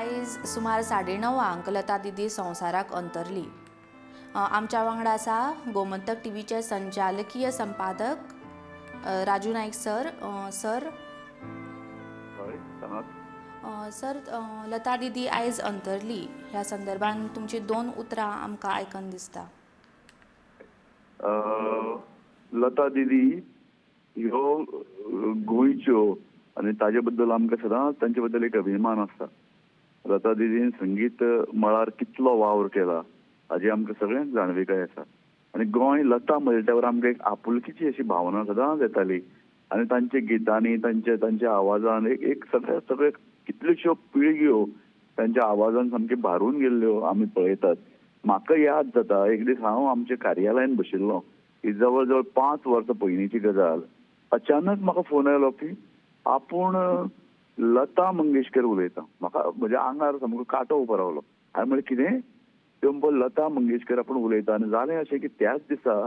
आयज सुमार 9:30 लता दिदी संवसाराक अंतरली. आमच्या वांगडा आसा गोमंतक टीव्हीचे संचालकीय संपादक राजू नाईक सर. सर, हय, सांगात. सर, लता दिदी आयज अंतरली ह्या संदर्भान तुमची दोन उतरां आमकां आयकन दिसता. लता दिदी ह्यो गोंयच्यो आनी ताजे बद्दल आमकां सदांच तांचे बद्दल एक अभिमान आसता. लता दिदीन संगीत मळार कितलो वावर केला हाजी आमकां सगळ्यांक जाणविकाय आसा. आनी गोंय लता म्हणल्यार आमकां एक आपुलकीची अशी भावना सदांच येताली आनी तांच्या गितांनी तांच्या तांच्या आवाजान एक एक सगळे सगळे कितल्योश्यो पिळग्यो तांच्या आवाजान सामक्यो भारून गेल्ल्यो आमी पळयतात. म्हाका याद जाता एक दीस हांव आमच्या कार्यालयान बशिल्लो, ही जवळ जवळ 5 वर्सां पयलींची गजाल. अचानक म्हाका फोन आयलो की आपूण लता मंगेशकर उलयता. म्हाका म्हज्या आंगार सामको कांटो उबो रावलो. हांवें म्हणलें कितें? त्यो म्हणपाक लता मंगेशकर आपूण उलयता. आनी जालें अशें की त्याच दिसा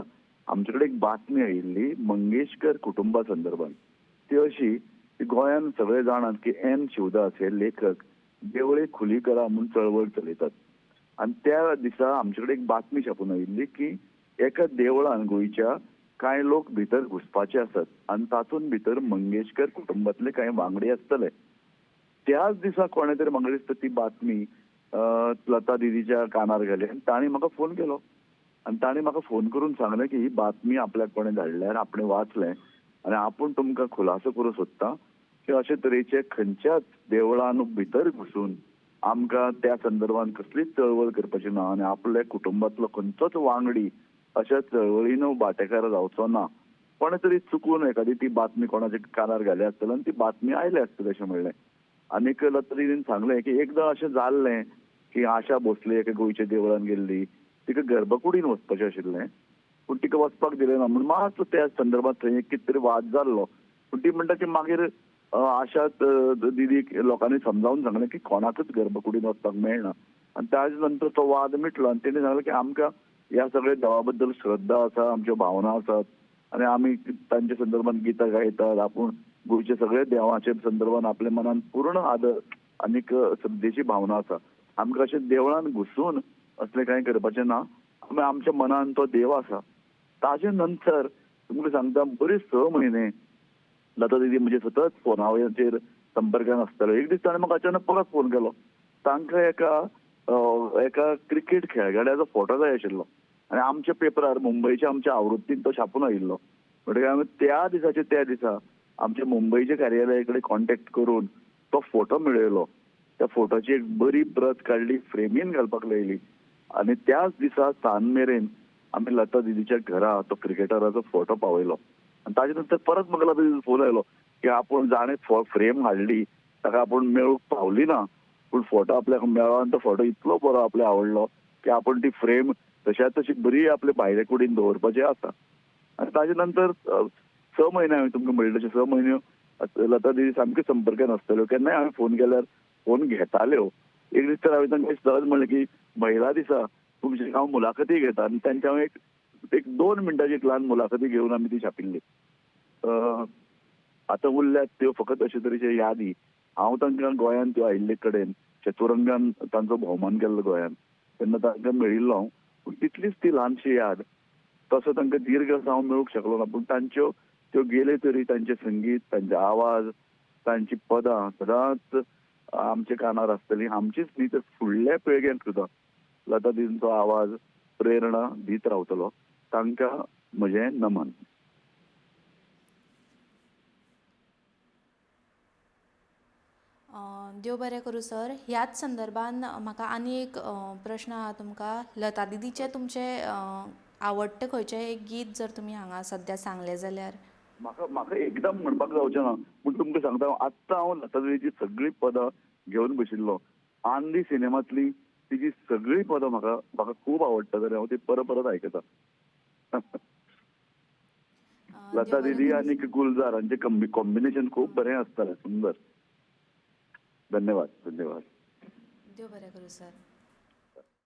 आमचे कडेन एक बातमी आयिल्ली मंगेशकर कुटुंबा संदर्भात. ती अशी की गोंयांत सगळे जाणात की एन शिवदास हे लेखक देवळे खुली करा म्हूण चळवळ चलयतात. आनी त्या दिसा आमचे कडेन एक बातमी छापून आयिल्ली की एका देवळान गोंयच्या कांय लोक भितर घुसपाचे आसात आनी तातूंत भितर मंगेशकर कुटुंबांतले कांय वांगडी आसतले. त्याच दिसा कोणें तरी म्हाका दिसता ती बातमी लता दिदीच्या कानार घाली आनी तांणी म्हाका फोन केलो. आनी तांणी म्हाका फोन करून सांगलें की ही बातमी आपल्याक कोणें धाडल्या आनी आपणें वाचलें आनी आपूण तुमकां खुलासो करूंक सोदता की अशे तरेचे खंयच्याच देवळान भितर घुसून आमकां त्या संदर्भात कसलीच चळवळ करपाची ना आनी आपल्या कुटुंबांतलो खंयचोच वांगडी अशा चळवळीन वांटेकार जावचो ना. कोणें तरी चुकून एखादी ती बातमी कोणाच्या कानार घाली आसतली आनी ती बातमी आयली आसतली अशें म्हणलें. आनीक लता दिदीन सांगलें की एकदां अशें जाल्लें की आशा भोसले एका गोंयच्या देवळान गेल्ली, तिका गर्भकुडीन वचपाचें आशिल्लें पूण तिका वचपाक दिलें ना म्हूण मातसो त्या संदर्भात थंय एक कितें तरी वाद जाल्लो. पूण ती म्हणटा की मागीर आशा दिदीक लोकांनी समजावन सांगलें की कोणाकच गर्भकुडीन वचपाक मेळना आनी ताजे नंतर तो वाद मिटलो. आनी तेणी सांगलें की आमकां ह्या सगळ्या देवा बद्दल श्रद्धा आसा, आमच्यो भावना आसात आनी आमी तांच्या संदर्भात गितां गायतात. आपूण गोंयच्या सगळ्या देवाच्या संदर्भात आपल्या मनान पूर्ण आदर आनीक श्रद्धेची भावना आसा. आमकां अशें देवळान घुसून असलें कांय करपाचें ना, आमी आमच्या मनान तो देव आसा. ताजे नंतर तुमकां सांगता बरेच 6 म्हयने लता दिदी म्हणजे सतत फोनाचेर संपर्कान आसताल्यो. एक दीस ताणें म्हाका अचानक परत फोन केलो. तांकां एका एका क्रिकेट खेळगड्याचो फोटो जाय आशिल्लो आनी आमच्या पेपरार मुंबयच्या आमच्या आवृत्तीन तो छापून आयिल्लो. म्हणटकीर आमी त्या दिसाचे त्या दिसा आमच्या मुंबयच्या कार्यालया कडेन कॉन्टेक्ट करून तो फोटो मेळयलो. त्या फोटोची एक बरी प्रत काडली, फ्रेमीन घालपाक लायली आनी त्याच दिसा सांज मेरेन आमी लता दिदीच्या घरा तो क्रिकेटराचो फोटो पावयलो. आनी ताजे नंतर परत म्हाका लता दिदीचो फोन आयलो की आपूण जाणें फ्रेम हाडली ताका आपूण मेळूंक पावली ना पूण फोटो आपल्याक मेळ्ळो आनी तो फोटो इतलो बरो आपल्याक आवडलो की आपूण ती फ्रेम तश्या तशी बरी आपले भायले कुडीन दवरपाची आसा. आनी ताजे नंतर 6 म्हयने हांवें तुमकां म्हणलें तशें 6 म्हयने लता दिदी सामक्यो संपर्कान आसताल्यो. केन्नाय हांवें फोन केल्यार फोन घेताल्यो. एक दीस तर हांवें तांकां सहज म्हणलें की महिला दिसा तुमची हांव मुलाखती घेता आनी तांच्या हांव एक 2 मिनटाची एक ल्हान मुलाखती घेवन आमी ती छापिल्ली. आतां उरल्यात त्यो फकत अशे तरेचे यादी. हांव तांकां गोंयांत त्यो आयिल्ले कडेन चतुरंगान तांचो भोवमान केल्लो गोंयांत तेन्ना तांकां मेळिल्लो हांव, पूण तितलीच ती ल्हानशी याद. तसो तांकां दीर्घ असो हांव मेळूंक शकलो ना पूण तांच्यो त्यो गेले तरी तांचें संगीत, तांचे आवाज, तांची पदां सदांच आमच्या कानार आसतली. आमचीच न्ही तर फुडल्या पिळग्यांक सुद्दां लता दिदींचो आवाज प्रेरणा दीत रावतलो. तांकां म्हजें नमन. देव बरें करूं सर. ह्याच संदर्भान म्हाका आनी एक प्रश्न आहा तुमकां. लता दिदीचें तुमचें आवडटें खंयचें एक गीत जर तुमी हांगा सद्या सांगलें जाल्यार. म्हाका म्हाका एकदम म्हणपाक जावचें ना पूण तुमकां सांगता आत्तां हांव लता दिदीची सगळीं पदां घेवन बशिल्लो. आंधी सिनेमांतली तिची सगळीं पदां म्हाका म्हाका खूब आवडटा जाल्यार हांव ती परत परत आयकता. लता दिदी आनी गुलजार हांचें कॉम्बिनेशन खूब बरें आसतालें, सुंदर. धन्यवाद, धन्यवाद. देव बरें करूं सर.